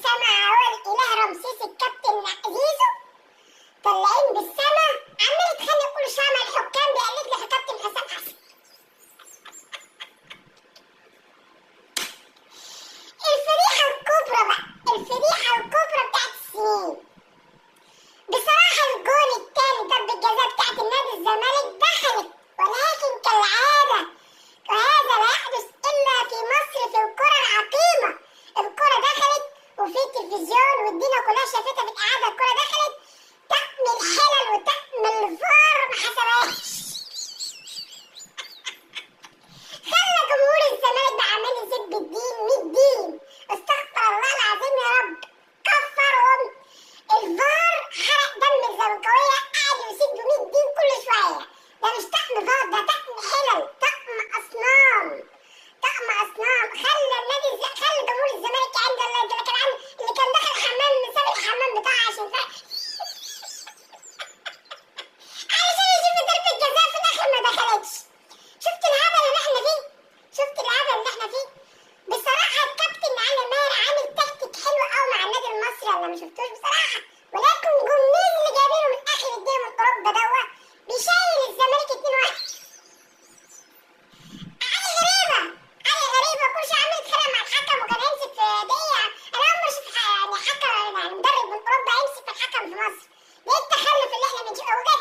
السما، هو الاله رمسيس الكابتن زيزو طالعين بالسما، عمال يتخانق كل شوية مع الحكام، بيقلد لي كابتن حسام حسن. الفضيحة الكبرى بقى، الفضيحة الكبرى بتاعت السنين بصراحة. الجون الثاني ضربه جزاء بتاعت النادي الزمالك دخلت، ولكن كالعادة وهذا لا يحدث الا في مصر في الكره العقيمه. الكره دخلت وفي التلفزيون والدنيا كلها شافتها في الاعادة، الكره دخلت، طقم الحلل وطقم الفار ما حسبهاش. خلى جمهور الزمالك بقى عمال يسب الدين 100 دين، استغفر الله العظيم يا رب، كفرهم. الفار حرق دم الزملكاويه، قعد يسب 100 دين كل شوية. ده مش طقم فار، ده طقم حلل، طقم اصنام، طقم اصنام. خلى النادي خلى جمهور الزمالك عند اللي كان عامل، اللي كان دخل حمام ساب الحمام بتاعه عشان علشان يشوف ضربة جزاء في الاخر ما دخلتش. شفت الهبل اللي احنا فيه؟ شفت الهبل اللي احنا فيه؟ بصراحة الكابتن علي ماهر عامل تكتيك حلو قوي مع النادي المصري، انا ما شفتوش بصراحة، ولكن جوميز اللي جايبينه من اخر الدنيا من اوروبا دوت بيشيل الزمالك 2-1. علي غريبة، علي غريبة كل شوية عمال يتخانق مع الحكم، وكان هيمسك في دقيقة. انا اول مرة اشوف يعني حكم، يعني مدرب من اوروبا يمسك في الحكم في مصر. ده ايه التخلف اللي احنا بنشوفه؟ وجاي